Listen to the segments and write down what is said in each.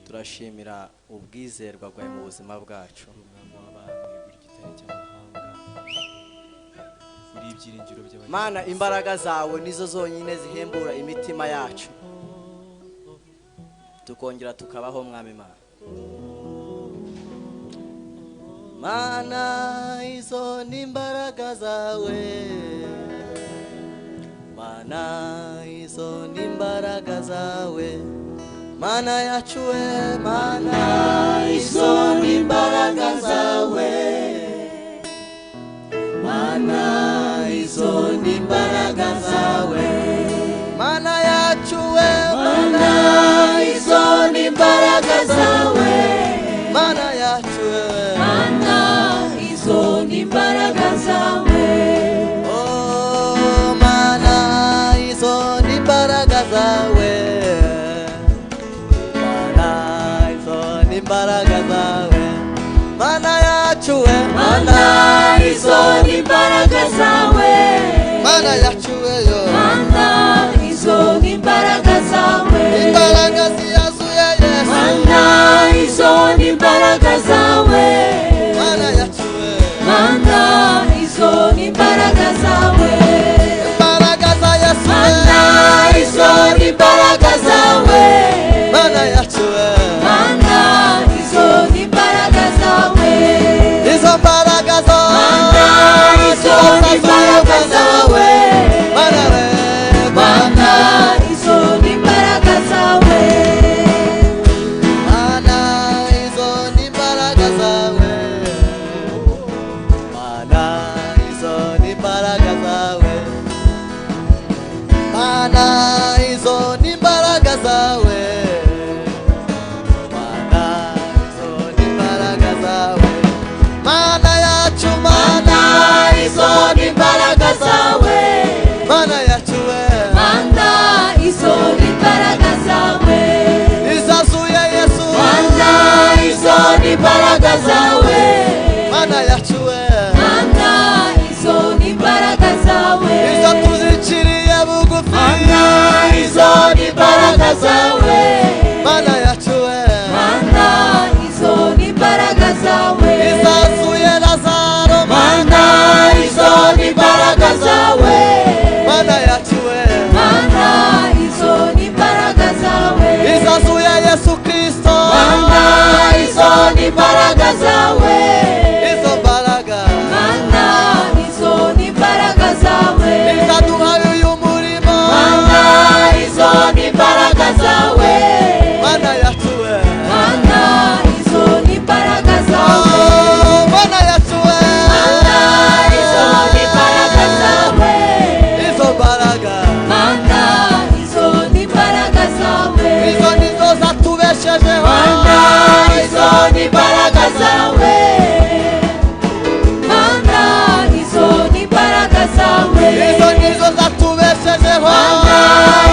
Turashimira ubwizerwa bwawe mu buzima bwacu. Uri umwami w'abami, uri igitare cy'amahanga, uri ibyiringiro by'abanyabyaha. Mana, imbaraga zawe nizo zonyine zihembura imitima yacu, tukongera tukabaho. Mwami Mana, Mana, izo ni imbaraga zawe. Mana, izo ni imbaraga zawe. Mana yacu we, Mana, izo ni imbaraga zawe. Mana, izo ni imbaraga zawe. Mana yacu we, Mana, izo ni imbaraga zawe. Mana yacu we, Mana, izo ni imbaraga zawe. Oh, Mana, izo ni imbaraga zawe. Mana, izo ni imbaraga zawe. Mana yacu we, Mana, izo ni imbaraga zawe. Mana yacu we yo. Mana, izo ni imbaraga zawe. Imbaraga ziyazuye Yesu. Mana, izo ni imbaraga zawe. Mana yacu we. Mana, izo ni imbaraga zawe. Imbaraga za Yesu we. Mana, izo ni imbaraga zawe. Mana yacu we. Mana, izo ni imbaraga zawe. Izo mbaraga zo. Mana, izo ni imbaraga zawe. Mana we. Mana, izo ni imbaraga zawe. Mana, izo ni imbaraga zawe. Mana, izo ni imbaraga zawe. Mana, izo ni imbaraga zawe. Mana, izo ni imbaraga zawe. Mana yacu, Mana, Mana, izo ni imbaraga zawe. Mana yacu we. Mana, izo ni imbaraga zawe. Izazuye Yesu. Mana, izo ni imbaraga zawe. Mana yacu we. Mana, izo ni imbaraga zawe. Izo tuziciriye bugufi. Mana, izo ni imbaraga zawe. Mana yacu we. Mana, izo ni imbaraga zawe. Izazuye Lazaro. Mana, izo ni imbaraga zawe. Mana yacu we. Mana, izo ni imbaraga zawe. Izazuye Yesu Kristo. Mana, izo ni imbaraga zawe. Izo mbaraga. Mana, izo ni imbaraga zawe. Izaduhaye uyu murimo. Mana, izo ni imbaraga zawe. Mana yacu we. Mana, izo ni imbaraga zawe. Oh, Mana yacu we. Mana, izo ni imbaraga zawe. Izo mbaraga. Mana, izo ni imbaraga zawe. Izo nizo zatubeshejeho. Mana, izo ni imbaraga zawe. Mana, izo ni imbaraga zawe. Izo nizo zatubeshejeho. Mana,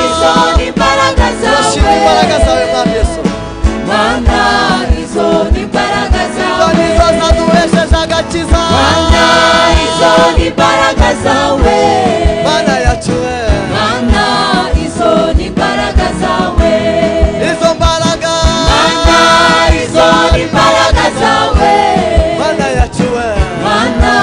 izo ni imbaraga Turashima zawe. imbaraga zawe, Mwami Yesu. Mana, izo ni imbaraga Izo zawe. nizo zaduhesheje agakiza. Mana, izo ni imbaraga zawe. Mana yacu we. Mana, izo ni imbaraga zawe. Izo mbaraga. Mana, izo ni imbaraga zawe. Mana yacu we. Mana,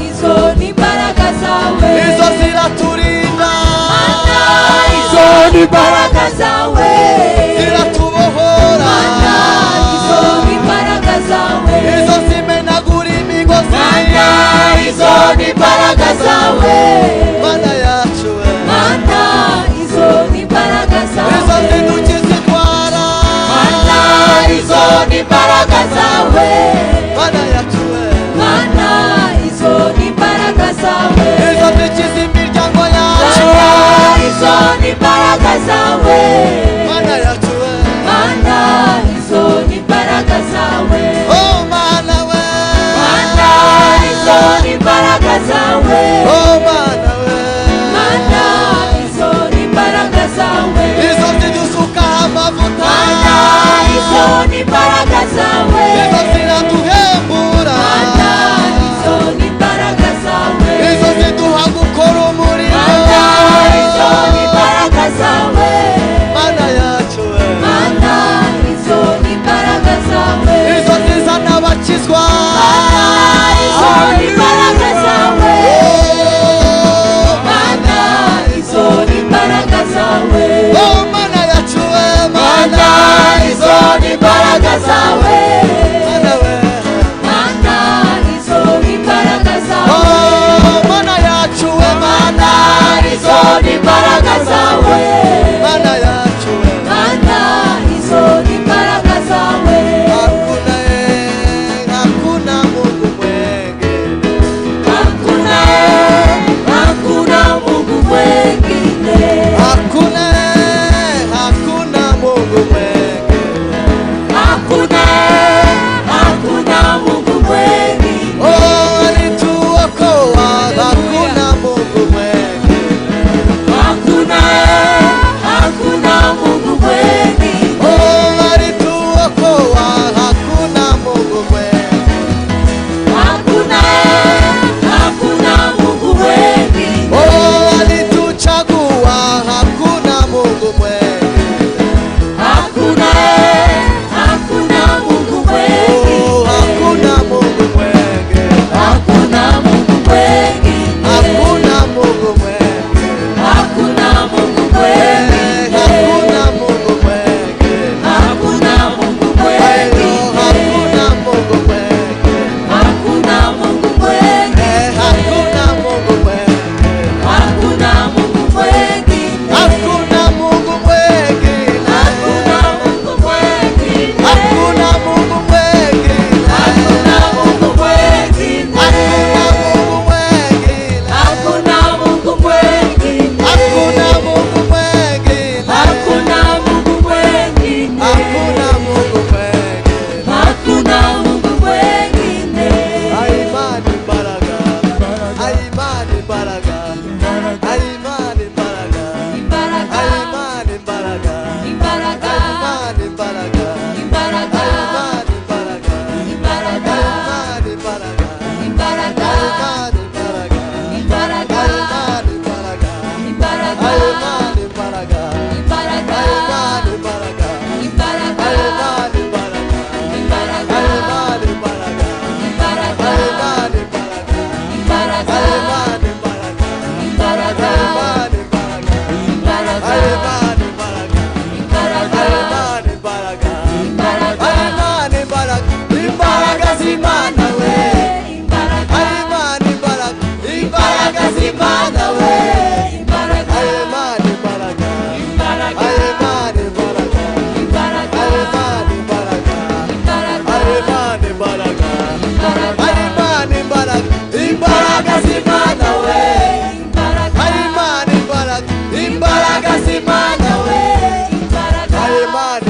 izo ni imbaraga zawe. Izo ziraturinda. Mana, izo ni imbaraga zawe. Ziratubohora. Mana, izo ni imbaraga zawe. Izo zimenagura imigozi. Mana, izo ni imbaraga zawe. Mana yacu we. Mana, izo ni imbaraga Izo zawe. zidukiza indwara. Mana, izo ni imbaraga zawe. Mana yacu we. Mana, izo ni imbaraga zawe. Izo zikiza imiryango yacu. Mana, izo ni imbaraga zawe. Mana yacu we. Mana, izo ni imbaraga zawe. Oh, Mana we. Mana, izo ni imbaraga zawe. Oh, Mana we. Mana, izo ni imbaraga zawe. Izo zidusukaho amavuta. Mana, izo ni imbaraga zawe. Izo ziraduhembura. Mana, izo ni imbaraga zawe. Izo ziduha gukora umurimo. Mana, izo ni imbaraga zawe. Mana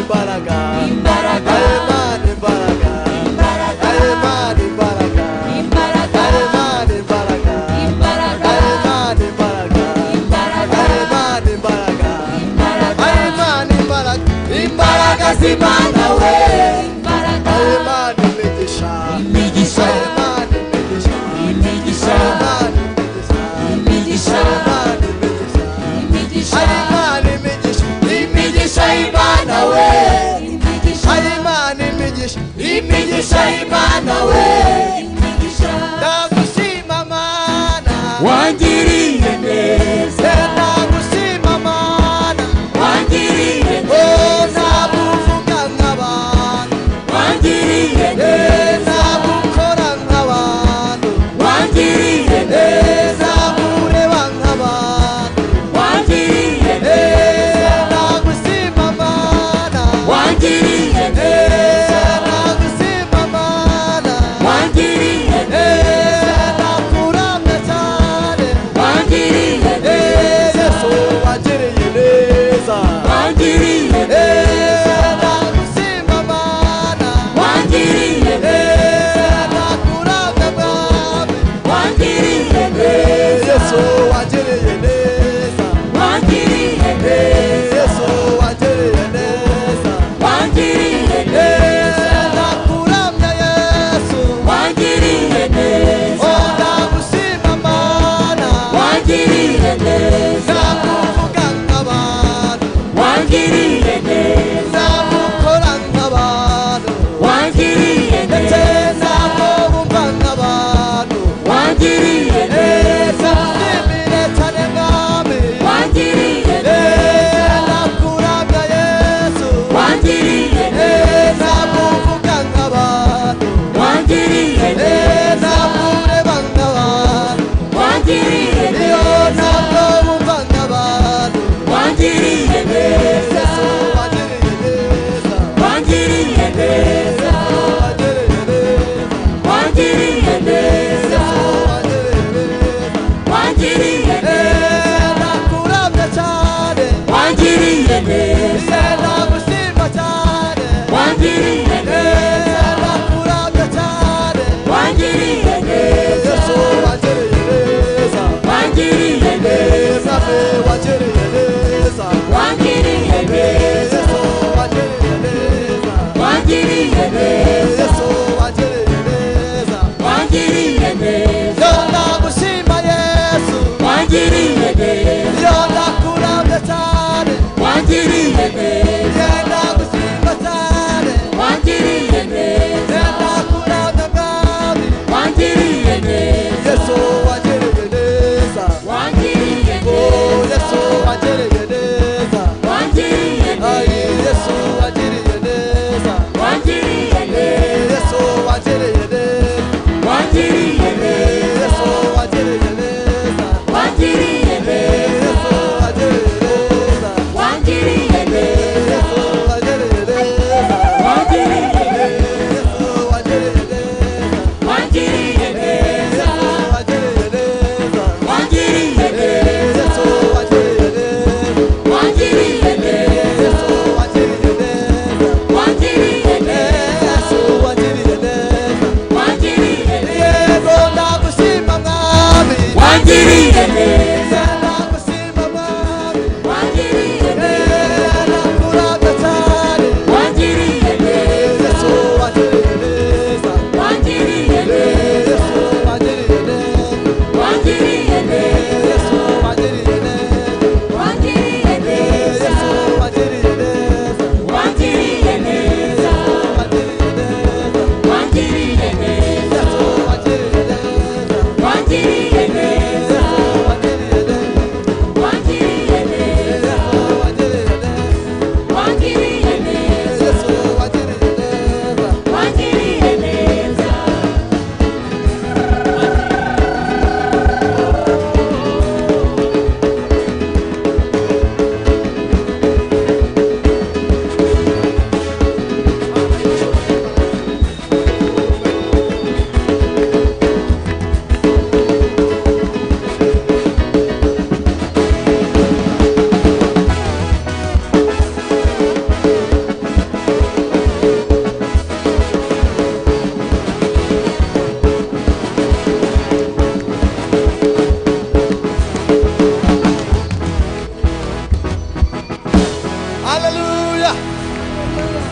imbaraga, Imbaraga. Imana imbaraga, Imbaraga. Imana imbaraga, Imbaraga. Imana imbaraga, Imbaraga. Imana imbaraga, Imbaraga. Imana imbaraga, Imbaraga. Imana imbaraga, imbaraga z'Imana we, Imbaraga. Imana imigisha, Imigisha. Imana imigisha, Imigisha. Imana imigisha, Imigisha. Imana imigisha, Imigisha. Imana imigisha, imigisha y'Imana we. Imigisha. Imana imigisha, imigisha y'Imana we. Imigisha. Ndagushima Mana, Wangiriye neza. ndagushima Mana, Wangiriye oh ntabuvuga nk'abantu, Wangiriye eh ntabukora nk'abantu, Wangiriye eh ntabureba nk'abantu, Wangiriye eh ndagushima Mana, Wangiriye eh ndagushima Mana, Wangiriye eh ndakuramya cyane. Wangiriye Eh, Yesu wangiriye neza. Wangiriye Eh, ndagushima Mana. Wangiriye Eh, ndakuramya Mwami. Wangiriye Eh, Yesu wangiriye neza. Wangiriye Eh, Yesu wangiriye neza. Wangiriye Eh, ndakuramya Yesu. Wangiriye neza Oh, ndagushima Mana. Wangiriye neza Ndakuvuga nk'abantu. Wangiriye neza Ndagukora nk'abantu. Wangiriye Ndetse neza ntabwo bumva nk'abantu. Wangiriye neza Nshimire cyane Mwami. Wangiriye Eh, ndakuramya Yesu. Wangiriye Eh, ntabwo uvuga nk'abantu. Wangiriye Eh, ntabwo ureba nk'abantu. Wangiriye Iyo ntabwo wumva nk'abantu. Wangiriye neza Yesu wangiriye neza. Wangiriye neza Yesu wangiriye neza. Wangiriye neza Yesu wangiriye neza. Wangiriye Eh, ndakuramya cyane. Wangiriye neza Eh, ndagushima cyane. Wangiriye Eh, ndakuramya cyane. Wangiriye neza Yesu wangiriye neza. Wangiriye neza Mwami wangiriye neza. Wangiriye neza Yesu wangiriye neza. Wangiriye Haleluya.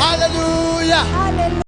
Haleluya. Haleluya.